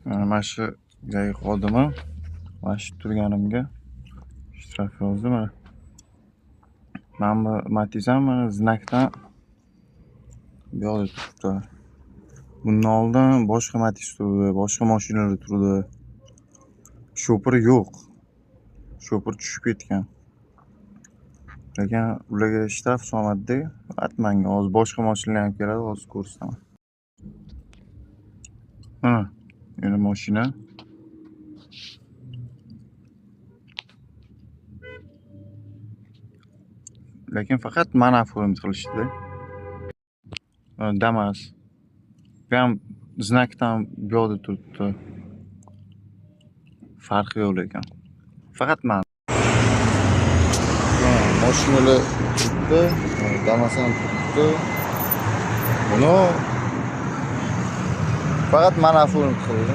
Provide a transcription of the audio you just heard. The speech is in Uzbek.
Mana shu joy xodimi mana shu turganimga shtraf yozdi mana. Mana bu Matiz ham mana znakdan bu yoqda turibdi. Bundan oldin boshqa Matiz turdi, boshqa mashinalar turdi. Shopir yo'q. Shopir tushib ketgan. Lekin ularga shtraf solmadi-da. Atmanga hozir boshqa mashinalar ham keladi, hozir ko'rsataman. Mana endi mashina. Lekin faqat mana оформить qilishdi. Damas. Bu ham znakdan bu yoqda turibdi. Farqi yo'q lekin. Faqat mana. Mashinalar turibdi, Damas ham turibdi. Buni faqat mana оформить qildi.